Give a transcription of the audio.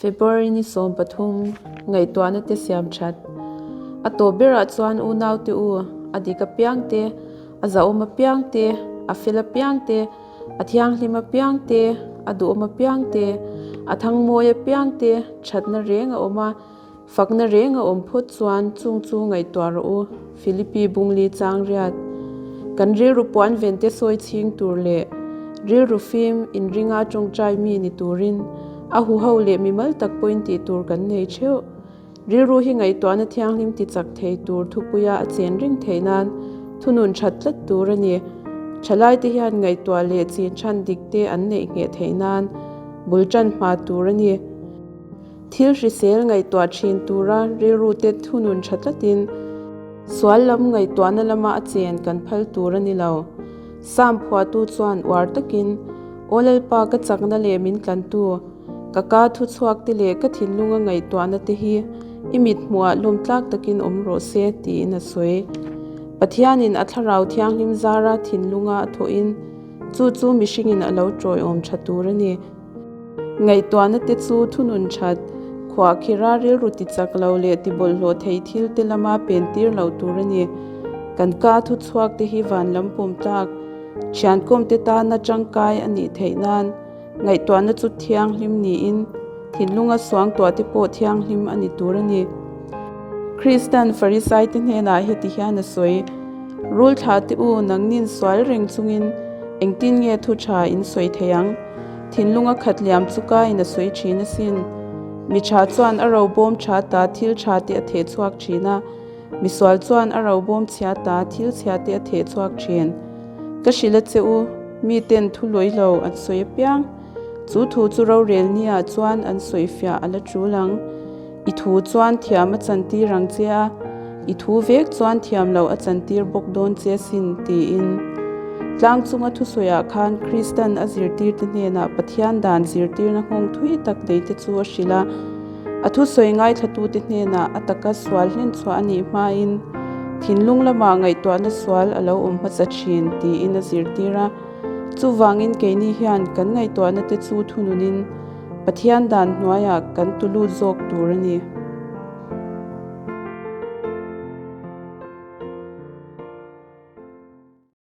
February ni 13, Ngaihtuahna te siam that. A tawp berah chuan unaute u, a dik apiang te, a zahawm apiang te, a fel apiang te, a thianghlim apiang te, a duhawm apiang te, a thangmawi apiang te thatna reng a awm a, Fakna reng a awm phawt chuan chung chu ngaihtuah rawh u, Philippi Bungli chang riat. Kan rilru puan vente sawi chhing tur leh rilru fim inringa tawngtai mi ni turin a huho leh mimal tak pawhin tih tur kan nei theuh. Rilru hi ngaihtuahna thianghlim ti chak thei tur thupuia a chen reng theih nan thunun that tlat tur a ni. Thalaite hian ngaihtuah leh chin chhan dikte an neih ngheh theih nan bul tan hma tur a ni. Thil hrisel ngaihtuah thin tura rilru te thunun tha tlatin sual lam ngaihtuahna lama a chen kan phal tur a ni lo. Sam phuahtu chuan uar takin, Aw Lalpa ka chakna leh min tlantu, ka ka thuchhuak te leh ka thinlunga ngaihtuahna te hi i mit hmuhah lawm tlak takin awm rawh se, tiin a sawi. Pathianin a thlarau thianghlim zara thinlunga a thawhin chu chu mihringin a lo tawiawm tha tur a ni. Ngaihtuahna te chu thunun that, khuah khira rilru ti chak lo leh ti bawlhhlawh thei thil te lama pen tir loh tur a ni. Kan ka thu chhuak te hi van lam pawm tlak, thiankawm te tana tangkai a nih theih nan ngaihtuahna chu thianghlim niin thinlunga suangtuah te pawh thianghlim a ni tur a ni. Kristan Farisai te hnenah heti hian a sawi, Rul thlah te u, nangnin sual reng chungin engtin nge thu tha in sawi thei ang? Thinlung a khat liam chu ka in a sawi thin asin. Mi tha chuan a robawm tha ta thil tha te a theh chhuak thin a, misual chuan a robawm chhia ta thil chhia te a theh chhuak thin. Ka hrilh a che u, mi ten thu lawi lo an sawi apiang. Chu thu chu rorel ni ah chuan an sawi fiah a la tul ang. I thu chuan thiam a chantir ang che a, i thu vek chuan thiam loh a chantir bawk dawn che sin, tiin. Tlang chunga thusawiah khan Kristan a zirtirte hnenah Pathian dan zirtirna nghawng thui tak neite chu a hrilh a. A thusawi ngaithlatute hnenah a taka sual hlenchhuah a nih hmain thinlung lamah ngaihtuahna sual a lo awm hmasa thin, tiin a zirtir a. Chuvangin keini hian kan ngaihtuahnate chu thununin, Pathian dan hnuaiah kan tu lut zawk tur a ni.